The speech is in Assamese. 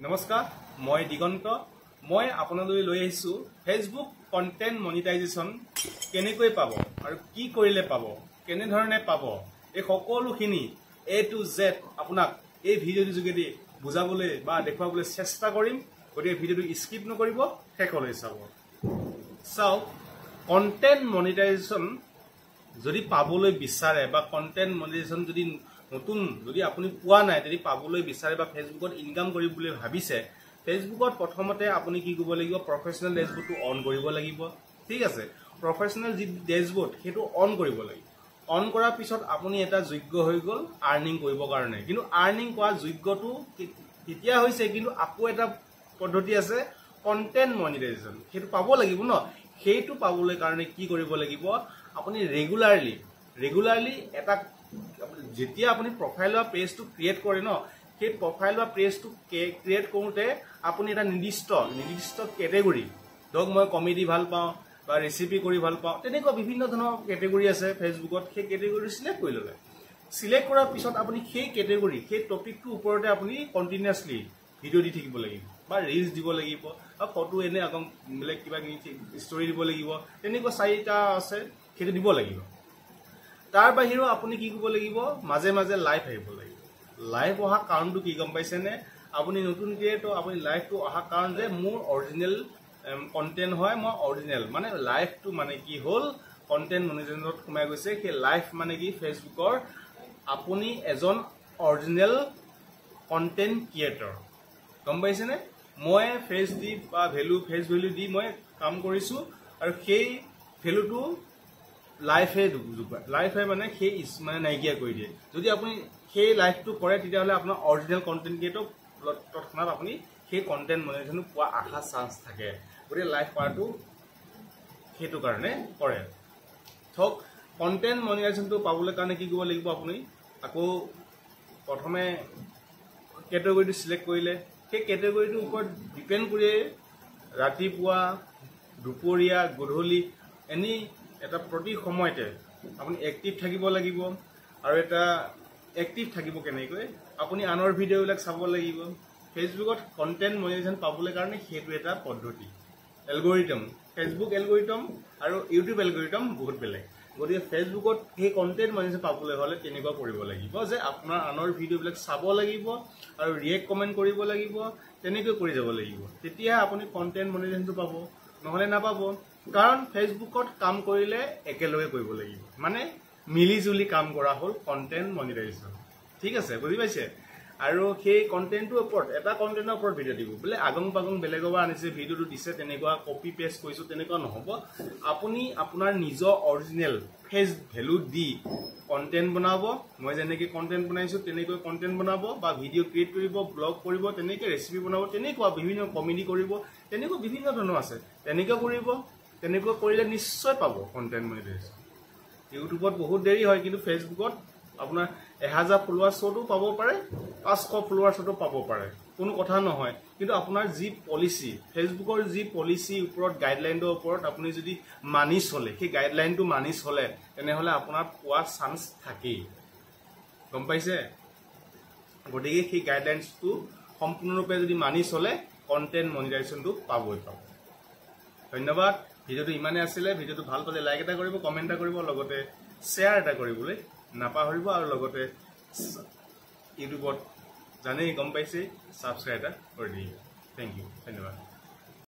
নমস্কাৰ, মই দিগন্ত। মই আপোনালৈ লৈ আহিছোঁ ফেচবুক কণ্টেণ্ট মনিটাইজেশ্যন কেনেকৈ পাব আৰু কি কৰিলে পাব, কেনেধৰণে পাব, এই সকলোখিনি এ টু জেড আপোনাক এই ভিডিঅ'টোৰ যোগেদি বুজাবলৈ বা দেখুৱাবলৈ চেষ্টা কৰিম। গতিকে ভিডিঅ'টো স্কিপ নকৰিব, শেষলৈ চাব। চাওক, কণ্টেণ্ট মনিটাইজেশ্যন যদি পাবলৈ বিচাৰে বা কণ্টেণ্ট মনিটাইজেশ্যন যদি নতুন যদি আপুনি পোৱা নাই, যদি পাবলৈ বিচাৰে বা ফেচবুকত ইনকাম কৰিম বুলি ভাবিছে, ফেচবুকত প্ৰথমতে আপুনি কি কৰিব লাগিব, প্ৰফেচনেল ডেছবোৰ্ডটো অন কৰিব লাগিব। ঠিক আছে, প্ৰফেচনেল যি ডেছবোৰ্ড সেইটো অন কৰিব লাগিব। অন কৰাৰ পিছত আপুনি এটা যোগ্য হৈ গ'ল আৰ্নিং কৰিবৰ কাৰণে। কিন্তু আৰ্নিং কৰা যোগ্যটো তেতিয়া হৈছে, কিন্তু আকৌ এটা পদ্ধতি আছে কণ্টেণ্ট মনিটাইজেশ্যন, সেইটো পাব লাগিব ন। সেইটো পাবলৈ কাৰণে কি কৰিব লাগিব, আপুনি ৰেগুলাৰলি এটা যেতিয়া আপুনি প্ৰফাইল বা পেজটো ক্ৰিয়েট কৰে ন, সেই প্ৰফাইল বা পেজটো ক্ৰিয়েট কৰোঁতে আপুনি এটা নিৰ্দিষ্ট কেটেগৰী, ধৰক মই কমেডি ভাল পাওঁ বা ৰেচিপি কৰি ভাল পাওঁ, তেনেকুৱা বিভিন্ন ধৰণৰ কেটেগৰী আছে ফেচবুকত, সেই কেটেগৰী চিলেক্ট কৰি ল'লে। চিলেক্ট কৰাৰ পিছত আপুনি সেই কেটেগৰী, সেই টপিকটোৰ ওপৰতে আপুনি কণ্টিনিউৱাছলি ভিডিঅ' দি থাকিব লাগিব বা ৰিলচ দিব লাগিব বা ফটো এনে আকৌ বেলেগ কিবা কিবি ষ্টৰি দিব লাগিব, তেনেকুৱা চাৰিটা আছে সেইটো দিব লাগিব। তাৰ বাহিৰেও আপুনি কি কৰিব লাগিব, মাজে মাজে লাইভ আহিব লাগিব। লাইভ অহা কাৰণটো কি গম পাইছেনে? আপুনি নতুনকৈ তো আপুনি লাইভটো অহা কাৰণ যে মোৰ অৰিজিনেল কণ্টেণ্ট হয়, মই অৰিজিনেল মানে লাইভটো মানে কি হ'ল, কণ্টেণ্ট মনিটাইজেশ্যনত সোমাই গৈছে। সেই লাইভ মানে কি, ফেচবুকৰ আপুনি এজন অৰিজিনেল কণ্টেণ্ট ক্ৰিয়েটৰ, গম পাইছেনে? মই ফেচ দি বা ফেচ ভেলু দি মই কাম কৰিছোঁ আৰু সেই ভেলুটো লাইফে লাইফে মানে সেই মানে নাইকিয়া কৰি দিয়ে। যদি আপুনি সেই লাইফটো কৰে তেতিয়াহ'লে আপোনাৰ অৰিজিনেল কণ্টেণ্ট ক্ৰিয়েটৰ তৎক্ষণাত আপুনি সেই কণ্টেণ্ট মনিটাইজেশ্যন পোৱা আশা চান্স থাকে। গতিকে লাইভ কৰাটো সেইটো কাৰণে কৰে। ধৰক কণ্টেণ্ট মনিটাইজেশ্যনটো পাবলৈ কাৰণে কি কৰিব লাগিব, আপুনি আকৌ প্ৰথমে কেটেগৰীটো চিলেক্ট কৰিলে, সেই কেটেগৰীটোৰ ওপৰত ডিপেণ্ড কৰিয়ে ৰাতিপুৱা, দুপৰীয়া, গধূলি এনি এটা প্ৰতি সময়তে আপুনি এক্টিভ থাকিব লাগিব। আৰু এটা এক্টিভ থাকিব কেনেকৈ, আপুনি আনৰ ভিডিঅ'বিলাক চাব লাগিব। ফেচবুকত কণ্টেণ্ট মনিটাইজেশ্যন পাবলৈ কাৰণে সেইটো এটা পদ্ধতি। এলগৰিদম, ফেচবুক এলগৰিদম আৰু ইউটিউব এলগৰিদম বহুত বেলেগ। গতিকে ফেচবুকত সেই কণ্টেণ্ট মনিটাইজেশ্যন পাবলৈ হ'লে তেনেকুৱা কৰিব লাগিব যে আপোনাৰ আনৰ ভিডিঅ'বিলাক চাব লাগিব আৰু ৰিয়েক্ট কমেণ্ট কৰিব লাগিব, তেনেকৈ কৰি যাব লাগিব, তেতিয়াহে আপুনি কণ্টেণ্ট মনিটাইজেশ্যনটো পাব, নহ'লে নাপাব। কাৰণ ফেচবুকত কাম কৰিলে একেলগে কৰিব লাগিব, মানে মিলি জুলি কাম কৰা হ'ল কণ্টেণ্ট মনিটাইজেশ্যন। ঠিক আছে, বুজি পাইছে? আৰু সেই কণ্টেণ্টটোৰ ওপৰত, এটা কণ্টেণ্টৰ ওপৰত ভিডিঅ' দিব, বোলে আগং পাগং বেলেগৰ পৰা আনিছে ভিডিঅ'টো দিছে, তেনেকুৱা কপি পেষ্ট কৰিছোঁ, তেনেকুৱা নহ'ব। আপুনি আপোনাৰ নিজৰ অৰিজিনেল ফেচ ভেলু দি কণ্টেণ্ট বনাব। মই যেনেকৈ কণ্টেণ্ট বনাইছোঁ তেনেকৈ কণ্টেণ্ট বনাব বা ভিডিঅ' ক্ৰিয়েট কৰিব, ব্লগ কৰিব, তেনেকৈ ৰেচিপি বনাব, তেনেকুৱা বিভিন্ন কমেডি কৰিব, তেনেকুৱা বিভিন্ন ধৰণৰ আছে, তেনেকৈ কৰিব। তেনেকুৱা কৰিলে নিশ্চয় পাব কণ্টেণ্ট মনিটাইজেশ্যন। ইউটিউবত বহুত দেৰি হয়, কিন্তু ফেচবুকত আপোনাৰ 1000 ফলোৱাৰ্ছতো পাব পাৰে, 500 ফলোৱাৰ্ছতো পাব পাৰে, কোনো কথা নহয়। কিন্তু আপোনাৰ যি পলিচি, ফেচবুকৰ যি পলিচিৰ ওপৰত, গাইডলাইনটোৰ ওপৰত আপুনি যদি মানি চলে, সেই গাইডলাইনটো মানি চলে, তেনেহ'লে আপোনাৰ পোৱা চান্স থাকেই, গম পাইছে? গতিকে সেই গাইডলাইনছটো সম্পূৰ্ণৰূপে যদি মানি চলে, কণ্টেণ্ট মনিটাইজেশ্যনটো পাবই পাব। ধন্যবাদ। ভিডিঅ'টো ইমানেই আছিলে। ভিডিঅ'টো ভাল পালে লাইক এটা কৰিব, কমেণ্ট এটা কৰিব, লগতে শ্বেয়াৰ এটা কৰিবলৈ নাপাহৰিব, আৰু লগতে ইউটিউবত জানেই, গম পাইছেই, ছাবস্ক্ৰাইব এটা কৰি দিব। Thank U, ধন্যবাদ।